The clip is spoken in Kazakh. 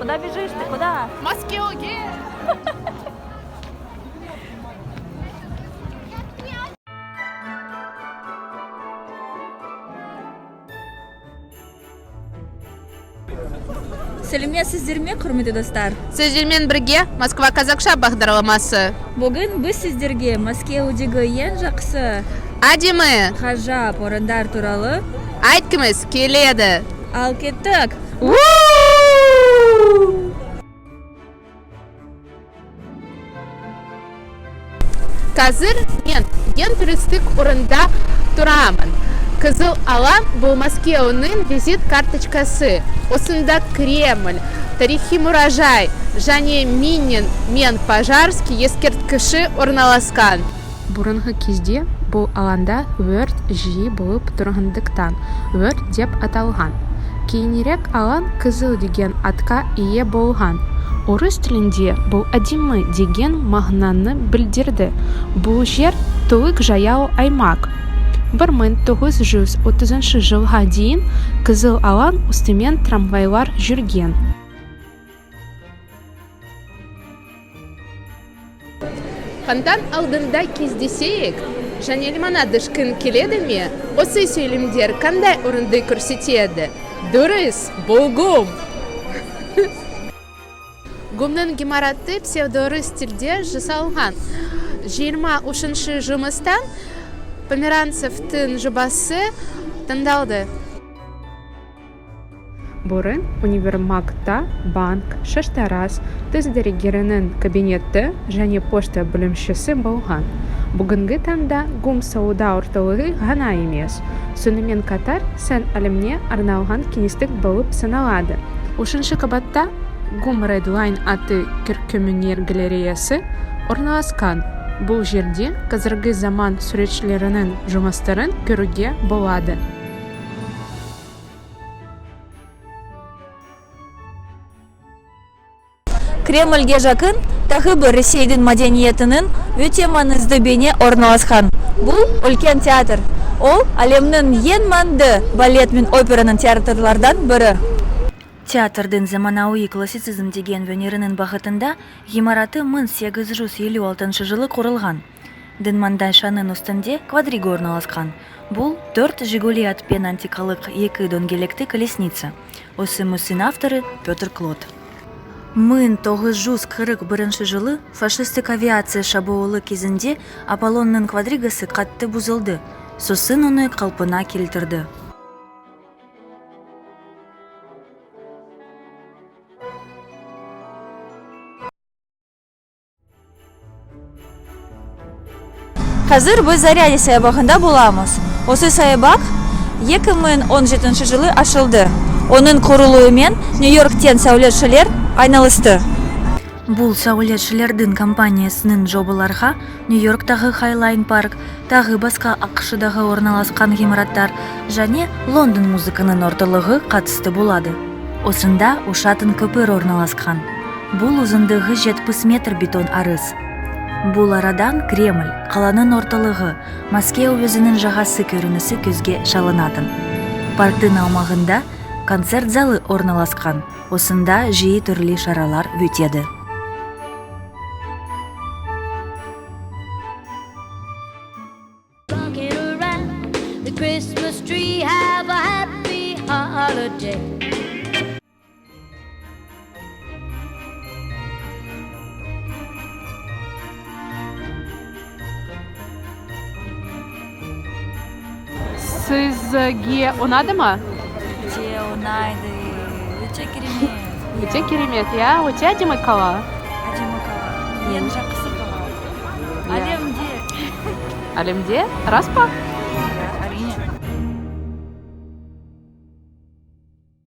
Куда бежишь ты? Куда? Мәскеуге! Сәлеметсіздер ме, құрметті достар? Сіздермен бірге Москва қазақша бағдарламасы. Бүгін біз сіздерге Мәскеудегі ең жақсы Әдемі ғажап орындар туралы айтқымыз келеді. Ал кеттік! Қазір мен ең туристік орында тұрамын. Қызыл алаң бұл Мәскеудің визит карточкасы. Осында Кремль, тарихи мұражай және Минин мен Пожарский ескерткіші орналасқан. Бұрынғы кезде бұл алаңда өрт жиі болып тұрғандықтан өрт деп аталған. Кейінірек алаң Қызыл деген атқа ие болған. Орыс тілінде бұл әдемі деген мағынаны білдірді. Бұл жер толық жаяу аймақ. 1930 жылға дейін Қызыл алаң үстімен трамвайлар жүрген. Фонтан алдында кездесейік. Және лимонад ішкің келеді ме? Осы сөйлемдер қандай орынды көрсетеді? Дұрыс, бұл ГУМ. ГУМның ғимараты псевдорыс стильде жасалған. 23 жұмыстан Померанцевтің жобасы таңдалды. Бұрын универмагта банк, шаштараз, тіс дәрігерінің кабинеті және пошта бөлімшесі болған. Бүгінгі таңда ГУМ сауда орталығы ғана емес, сонымен қатар сән әлеміне арналған кеңістік болып саналады. Үшінші қабатта ГУМ Red Line атты көркемөнер галереясы орналасқан. Бұл жерде қазіргі заман суретшілерінің жұмыстарын көруге болады. Кремльге жақын тағы бір Ресейдің мәдениетінің өте маңызды бейне орналасқан. Бұл үлкен театр. Ол әлемнің ең мәнді балет мен операның театрлардан бірі. Театрдың заманауи классицизм деген өнерінің бағытында ғимараты 1856 жылы құрылған. Дін маңдайшаның үстінде квадрига орналасқан. Бұл төрт жигули атпен антикалық екі дөңгелекті колесница. Осы мүсін авторы Петр Клод. 1941 жылы фашистік авиация шабуылы кезінде Аполлонның квадригасы қатты бұзылды, сосын оны қалпына келтірді. Қазір біз Зарядье саябағында боламыз. Осы саябақ 2017 жылы ашылды. Оның құрылуымен Нью-Йорктен сәулетшілер айналысты. Бұл сәулетшілердің компаниясының жобаларға Нью-Йорктағы Хайлайн парк, тағы басқа АҚШ-дағы орналасқан ғимараттар және Лондон музыканың орталығы қатысты болады. Осында ұшатын көпір орналасқан. Бұл ұзындығы 70 метр бетон арыс. Бұл арадан Кремль, қаланың орталығы, Мәскеу өзінің жағасы көрінісі көзге шалынатын. Парктың аумағында концерт залы орналасқан. Осында жиі түрлі шаралар өтеді. Rocking around the Christmas tree, have a happy holiday. Сізге ұнады ма? Өте ұнайды, өте керемет. Өте керемет, иә? Өте әдемі қала. Әдемі қала. Ең жақсы қала. Иә. Әлемде. Әлемде? Рас па?